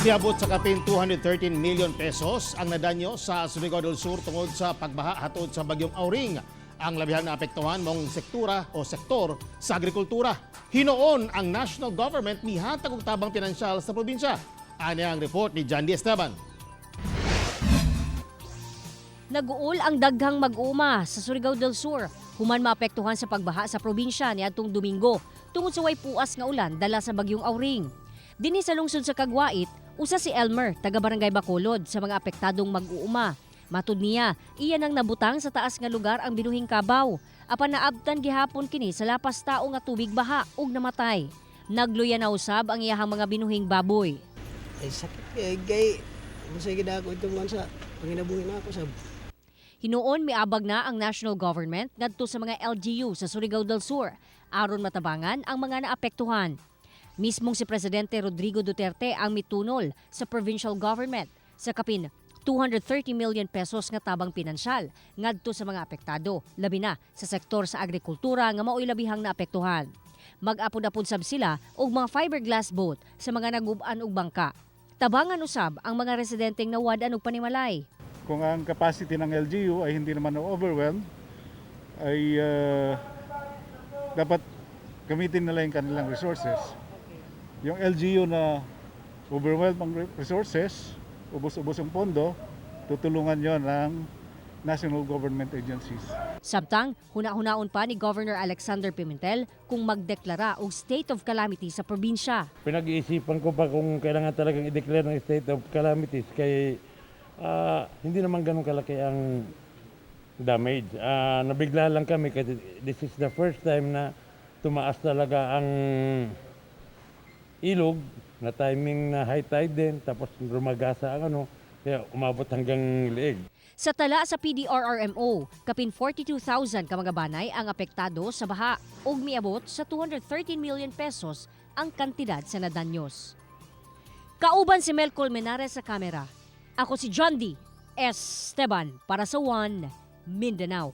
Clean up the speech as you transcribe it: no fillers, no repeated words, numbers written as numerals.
Niabot sa kapin 213 million pesos ang nadanyo sa Surigao del Sur tungod sa pagbaha hatod sa bagyong Auring. Ang labihang naapektuhan mong sektura o sektor sa agrikultura. Hinuon ang national government mihatag og tabang pinansyal sa probinsya. Ani ang report ni John D. Esteban. Naguol ang daghang mag-uma sa Surigao del Sur human maapektuhan sa pagbaha sa probinsya niadtong Domingo tungod sa way puas nga ulan dala sa bagyong Auring. Dinhi sa lungsod sa Cagwait, usa si Elmer, taga Barangay Bacolod, sa mga apektadong mag-uuma. Matud niya, iya nang nabutang sa taas nga lugar ang binuhing kabaw. Apan naabtan gihapon kini sa lapas tao nga tubig baha ug namatay. Nagluya na usab ang iyahang mga binuhing baboy. Ay, sakit kay kay masay gid ako itong man sa panginabuhi na ako sa. Hinuon miabag na ang national government ngadto sa mga LGU sa Surigao del Sur aron matabangan ang mga naapektuhan. Mismong si Presidente Rodrigo Duterte ang mitunol sa provincial government sa kapin 230 million pesos nga tabang pinansyal ngadto sa mga apektado, labi na sa sektor sa agrikultura nga mao'y labihang naapektuhan. Mag-apod-apod sab sila og mga fiberglass boat sa mga nagub-an og bangka. Tabangan usab ang mga residenteng nawad-an og panimalay. Kung ang capacity ng LGU ay hindi naman na-overwhelmed, ay dapat gamitin nila yung kanilang resources. Yung LGU na overwhelmed ang resources, ubos-ubos ang pondo, tutulungan yon ng national government agencies. Samtang, huna-hunaon pa ni Governor Alexander Pimentel kung magdeklara og state of calamity sa probinsya. Pinag-iisipan ko pa kung kailangan talagang i-declare ng state of calamities kay hindi naman ganun kalaki ang damage. Nabigla lang kami kasi this is the first time na tumaas talaga ang ilog na timing na high tide din, tapos rumagasa ang ano, kaya umabot hanggang leeg. Sa tala sa PDRRMO, kapin 42,000 ka mga banay ang apektado sa baha ug miabot sa 213 million pesos ang kantidad sa nadanyos. Kauban si Mel Colmenares sa kamera. Ako si John D. Esteban para sa One Mindanao.